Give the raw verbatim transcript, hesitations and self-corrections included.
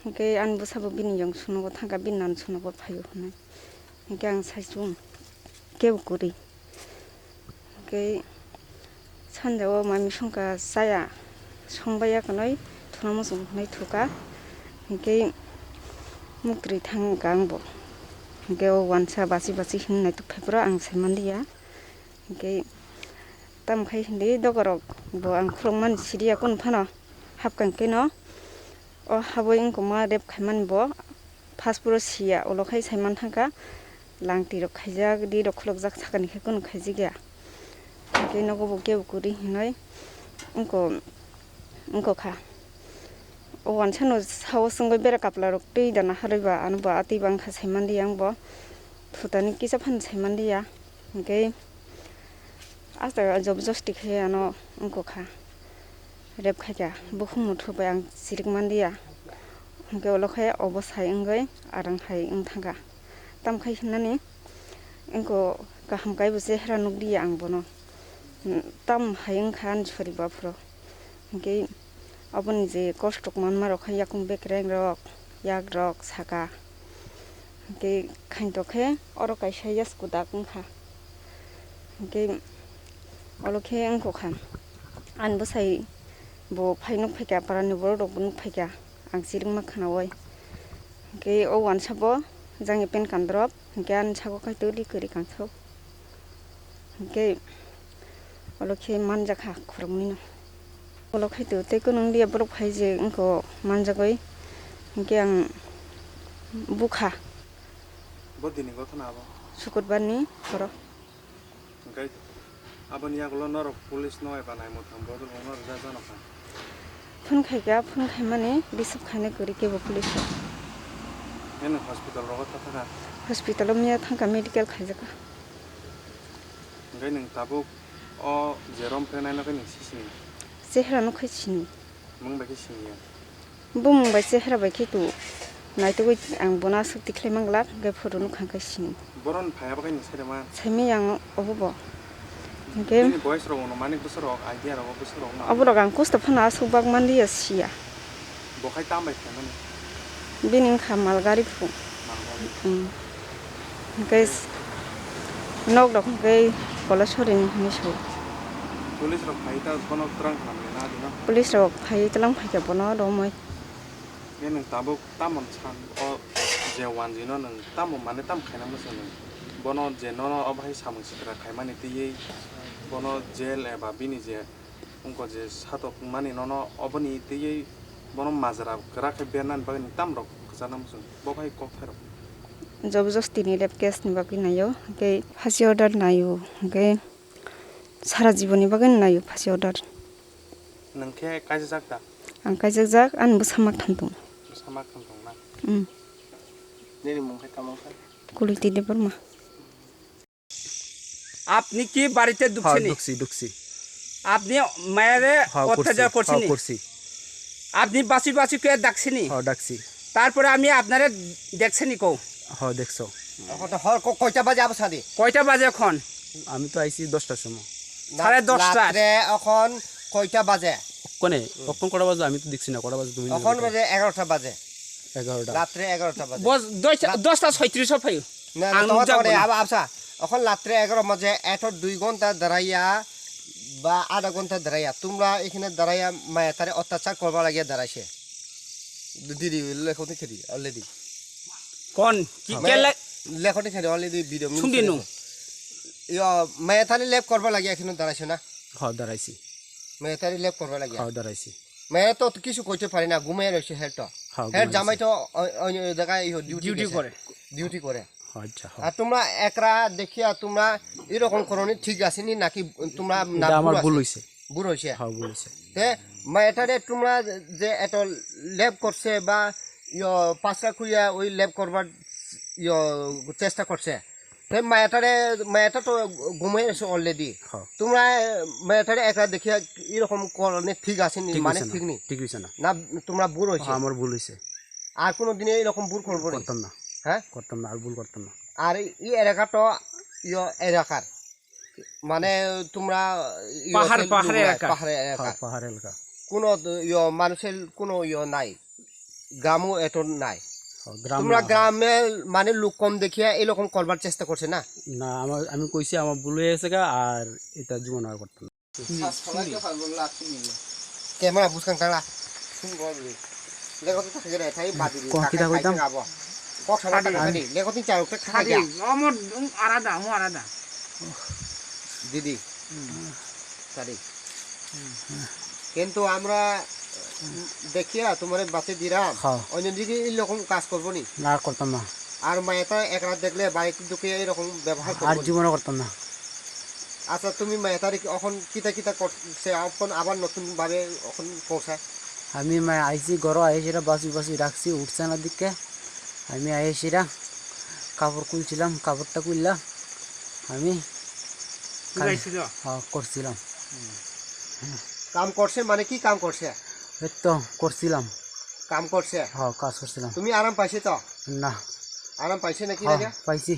Hwnkhe ani bwsabo bini yong sunugo thangkha, bini nan sunugo phaio hwnwi. Hwnkhe ang sai chwng kebo kwrwi. Hwnkhe sanjao mami songkha chaya, songbaiya kwnwi thuna muchung hwnwi thuka. Hwnkhe muktwi thangkha angbo. Hwnkhe o wansa bachi bachi hwnwi naituk phaiphuru ang sai manliya. Hwnkhe tamo khai hindi dogarok bo ang khulukmani siriya kunu phano hapkang keno o habwi wngkoma rep khaimani bo phasphoro siya, ulo khai saiman thangkha langtwi rok khaijak, ri rok khulukjak sakani khe kunu khaijakya. Hwnkhe nogo bo kebo kwrwi hinwi wngko, wngkha. O wansano sao swngwi bera kapla rok twi dana harwi ba, ano bo atwi bangkha saiman di ang bo thutani kisa phano saiman diya. Hwnkhe asta job josti khe ano wngkha, rep khaikha, bukhuk muthuk bai ang chirik manliya. Hwnkhe ulo khe obo sai wngwi arang hai wng thangkha. Tamo khai hwnani wngkha kaham kaibo chehra nukliya ang bono. Tamo hai wngkha ani sori baphuru. Hwnkhe aboni je kosto manma rok khe yakung bekreng rok, yak rok saka. Hwnkhe khainto khe oro kaisa yasku dak wngkha. Hwnkhe olo khe wngkha ani bwsai bo phai nuk phaikha, parani borok rok bo nuk phaikha, ang chirikma khnaui. Hwnkhe o wansa bo jangni pen kandrop, hwnkhe ani saka kaitor ri kwrwi kangsao. Hwnkhe olo khe manjakha khoroknwino. Olo khaito tei kwnwng liya borok phai je wngkha manjagwi, hwnkhe ang bukha. Bo dini gothona abo? Sukurbarni horo. Hwnkhe aboni yagulo norok police no eba naimwthang bodol rok no rwjak jano kha? Phone khaikha, phone khaimani receive khainai kwrwi kebo police rok. Nini hospital rogo tha thakha? Hospital o miya thangkha, medical khaijakha. Hwnkhe nwng tabuk o je rom prenai no khe nwng si sini? Chehra no khe sini. Mung bai khe sini ya? Bumung bai chehra bai khe tu naitugwi ang bono aswk tikhlai manglak, hwnkhe photo nukha hwnkhe sini. Boron phaiya bagwi nwng sai rwma? Saimanya ang obo bo. Hwnkhe bini boys rok ono mani bwswk rok, idea rok bwswk rok ma? Oborok ang kosto phano aswk bak manliya siya. Bo khai tam bai khaimani? Bini wngkha malgari phu. Malgari. Hmm. Hwnkhe s-, nok rok hwnkhe Koleswari ni hinwi su. Police rok phai ta bono twrang khamle na dino? Police rok phai twlang phaikha bono romwi. Khe nwng tabuk tamo san o je wanjwi no nwng tamo mane tamo khaina mwsang nwng? Bono je nono obo hai samung sikra khaimani twiwi bono jail eba bini je wngkha je satok wngmani nono oboni twiwi bono majra kwrak khe bernani bagwi nwng tamo rok kwchana mwsang bo hai kok thairok? Job josti ni rape case ni bagwi naio, hwnkhe phasi order naio, hwnkhe sara jibon ni bagwi naio phasi order. Nwng khe kaijak da? Ang kaijakjak, ani bwsa mak thang tongo. Bwsa mak thang tongo na? Hmm. Nini mung khe tamo khe? Kuliti Debbarma. আপনি কি বাড়িতে হ্যাঁ, ঢুকছেনি? ঢুকছি, ঢুকছি। আপনি মায়েরে হ্যাঁ, করছি, অত্যাচার হ্যাঁ, করছেনি? করছি। আপনি বাসি বাসি কে ডাকছেনি? হ্যাঁ, ডাকছি। তারপরে আমি আপনারে দেখছেনি কও? হ্যাঁ, দেখছো। এখন তো হর ক-, কয়টা বাজে আবার সাদি? কয়টা বাজে এখন? আমি তো আইছি দশটার সময়। না, সাড়ে দশটা। রাত্রে এখন কয়টা বাজে? কোনে? কখন কটা বাজে আমি তো দেখছি না, কটা বাজে তুমি এখন বাজে এগারোটা বাজে। এগারোটা। রাত্রে এগারোটা বাজে। বস, দশটা, রাত- দশটা ছয়ত্রিশ ফাইও। না, না, আং তোমার তো নুজাক মানে বলে। আব-, আবসা, এখন রাত্রে এগারো বাজে, এত দুই ঘন্টা দাঁড়াইয়া বা আধা ঘন্টা দাঁড়াইয়া, তোমরা এখানে দাঁড়াইয়া মায়া তারে অত্যাচার করবার লাগিয়া দাঁড়াইছে। দিদি, লেখো তো খেদি, already। কোন? কি, হ্যাঁ। কে লে- লেখো তো খেদি, already video শুনবি নু? ইয়া, মায়া তারে লেপ করবার লাগিয়া এখানে দাঁড়াইছে না? হ্যাঁ, দাঁড়াইছি। মায়া তারে লেপ করবার লাগিয়া? হ্যাঁ, দাঁড়াইছি। মায়া তো কিছু কইতে পারে না, ঘুমিয়ে রয়েছে হেড তো। হ্যাঁ, হেড ঘুমিয়ে জামাই রয়েছে। তো অ-, অন্য জায়গায় ইহো ডিউটি ডিউটি গেছে। করে। ডিউটি করে। আচ্ছা, হ্যাঁ। আর তোমরা একরা দেখিয়া তোমরা এরকম করনি ঠিক আছে নি নাকি তোমরা না এটা আমার ভুল আছে? ভুল হইছে। ভুল হইছে। হ্যাঁ, ভুল হইছে। তে মায়াটারে তোমরা যে এত লেপ করছে বা ইয়ো পাঁচটা খুইয়া ওই লেপ করবার ইয়ো চেষ্টা করছে। Te mayatare, mayata to gumai ase already. Ha. Tumra mayatare ekra dekhiya irokom korone thik ase ni, thik mane hoise na, thik ni. Thik hoise na. Na tumra bhul hoise. Ha, amar bhul hoise. Ar kono dine irokom bhul korbo ni. Kortam na. Ha? Kortam na, ar bhul kortam na. Ar i elaka to iyo elakar. Mane tumra iyo pahar, tel pahar dugulai, elaka. Pahar elaka. Ha, pahar elaka. Kono iyo manusel kono iyo nai. গ্রামও এত নাই। ও, গ্রাম তোমরা না। গ্রামে মানে লোক কম দেখিয়া এরকম করবার চেষ্টা করছে না? না, আমার, আমি কইছি আমার ভুল হয়ে গেছে গা, আর এটা জীবন আর করতাম না। ক্যামেরা বুঝকাং থাকলা। Kok kita koi tam? Kok sama tak tadi. Lego tin charo tak tadi. Amo arada, amo arada. দিদি। Tadi. কিন্তু আমরা দেখিয়া তোমারে বাঁচে দিলাম। হ্যাঁ। অন্য দিকে এইরকম কাজ করবো নি? না, করতাম না। আর মায়াটা একরা দেখলে বাড়িতে ঢুকে এইরকম ব্যবহার আর করবো নি? জীবনে করতাম না। আচ্ছা, তুমি মায়াটারে কি এখন কিতা কিতা করছে, এখন আবার নতুন ভাবে এখন পৌঁছায়? আমি মা আইছি, ঘরো আইসিরা বাসি বাসি রাখছি, উঠছে না দিকে। আমি আইসিরা কাপড় খুলছিলাম, কাপড়টা খুললাম, আমি কাম, শুকাইছিল? হ্যাঁ, করছিলাম। কাম করছে মানে কি কাম করছে? এই তো করছিলাম। কাম করছে? হ্যাঁ, কাজ করছিলাম। তুমি আরাম পাইছে তো? না। আরাম পাইছে নাকি হ্যাঁ, রাজা? পাইছি।